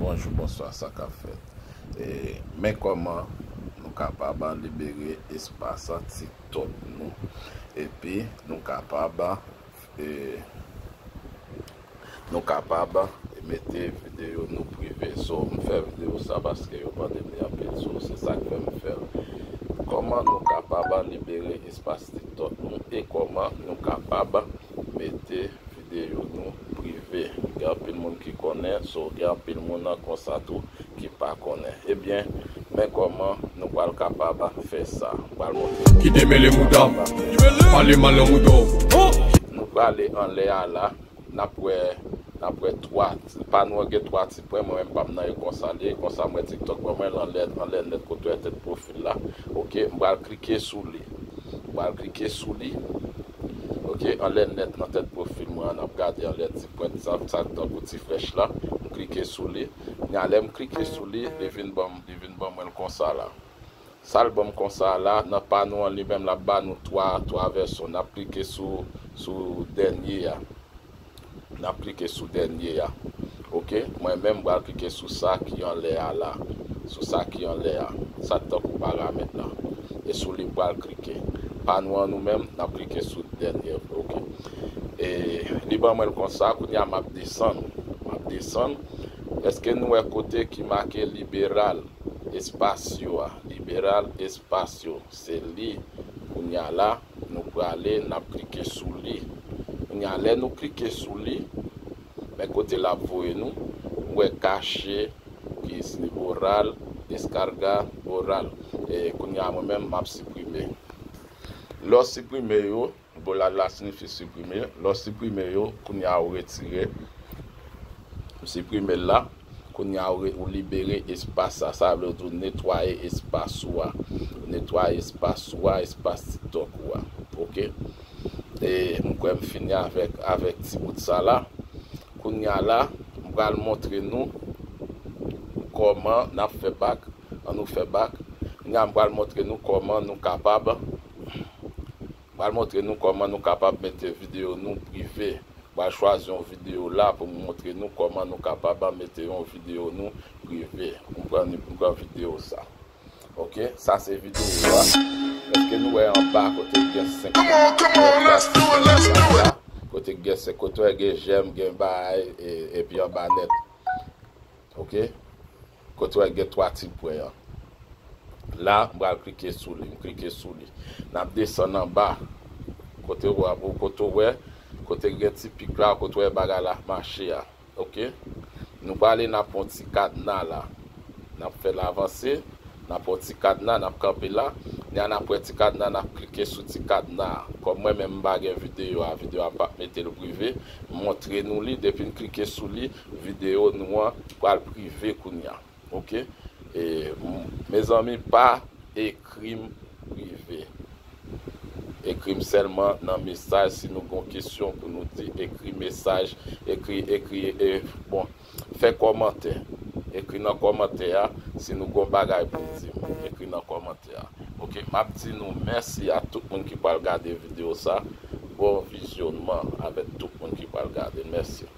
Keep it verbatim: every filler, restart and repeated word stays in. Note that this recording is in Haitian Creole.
Bonjou, bonswa, sa k ap fèt? E, men kòman nou kapab libere espas TikTok nou. Epi nou kapab, e, nou kapab mete videyo nou prive. So, m fè videyo sa paske yo mande m li anpil. So, se sa k fè m fè l. Kòman nou kapab libere espas TikTok nou e kòman nou kapab mete videyo nou prive. Gen anpil moun ki konnen, so gen anpil moun nan konsa tou ki pa konnen. Ebyen, men kòman nou pral kapab fè sa. M pral montre nou. Ki demele mouda, pale mal an mouda. Nou prale anlè a la, n ap wè, n ap wè twa, pa nou an gen twa ti pwen, mwen menm pa m nan e konsa li ye, konsa mwen TikTok ban mwen l anlè, anlè nèt kote w wè tèt pwofil la. Ok, m pral klike sou li. M pral klike sou li. Ok, anlè nèt nan tèt pwofil mwen an, n ap gade anlè ti pwen sa, sa tankou ti flèch la. M klike sou li. Nya lè m klike sou li, li vin ban m, li vin ban mwen l konsa la. Sa l ban m konsa la, nan pano an li menm, l ap ba nou twa, twa vèsyon. N ap klike sou, sou dènye a. N ap klike sou dènye a. Ok, mwen menm, m pral klike sou sa ki anlè a la. Sou sa ki anlè a. Sa k tankou paramèt la. E sou li m pral klike. Pano an nou menm, n ap klike sou dènye. Ok. E li ban mwen l konsa, kounye a m ap desann. M ap desann. Èske nou wè kote ki make liberal? Espasyo a, liberal espasyo, se li. Kounye a la, nou prale, n ap klike sou li. Kounye a, lè nou klike sou li, men kote l ap voye nou, ou wè kache, ki se oral, deskarga, oral. E kounye a, mwen menm, m ap siprime. Lè w siprime yo, Bolal la siyifi siprime. Lè w siprime yo, kounye a ou retire. M siprime l la. Kounye a ou re-, ou libere espas sa. Sa vle di ou netwaye espas ou a. Ou netwaye espas ou a, espas TikTok ou a. Ok? E m kwè m fini avèk, avèk ti bout sa la. Kounye a la, m pral montre nou kòman n ap fè bak. An nou fè bak. Kounye a m pral montre nou kòman nou kapab Pral montre nou kòman nou kapab mete videyo nou prive. Pral chwazi yon videyo la pou m montre nou kòman nou kapab mete yon videyo nou prive. M pran, m pran videyo sa. Ok, sa se videyo a. Èske nou wè anba kote gen senk? Kote gen senk, kote wè gen jèm, gen bay, e, epi anba nèt. Ok? Kote w wè gen twa ti pwen an. La, m pral klike sou li, m klike sou li. N ap desann anba. Kote w ap, kote w wè, kote gen ti pik la, kote w wè bagay la ap mache a. Ok? Nou prale, n ap pran ti kadna la. N ap fè l avanse. N ap pran ti kadna, n ap kanpe la. Kounye a n ap pran ti kadna, n ap klike sou ti kadna a. Kòm mwen menm m pa gen videyo a, videyo a m p ap mete l prive. M montre nou li, depi n klike sou li, videyo nou an pral prive kounye a. Ok? E, m-, mezanmi, pa ekri m prive. Ekri m sèlman nan mesaj si nou gon kesyon pou nou di. Ekri mesaj, ekri, ekri, e, bon, fè kòmantè. Ekri nan kòmantè a si nou gon bagay pou di m. Ekri nan kòmantè a. Ok, m ap di nou mèsi a tout moun ki pral gade videyo sa. Bon vizyonman avèk tout moun ki pral gade. Mèsi.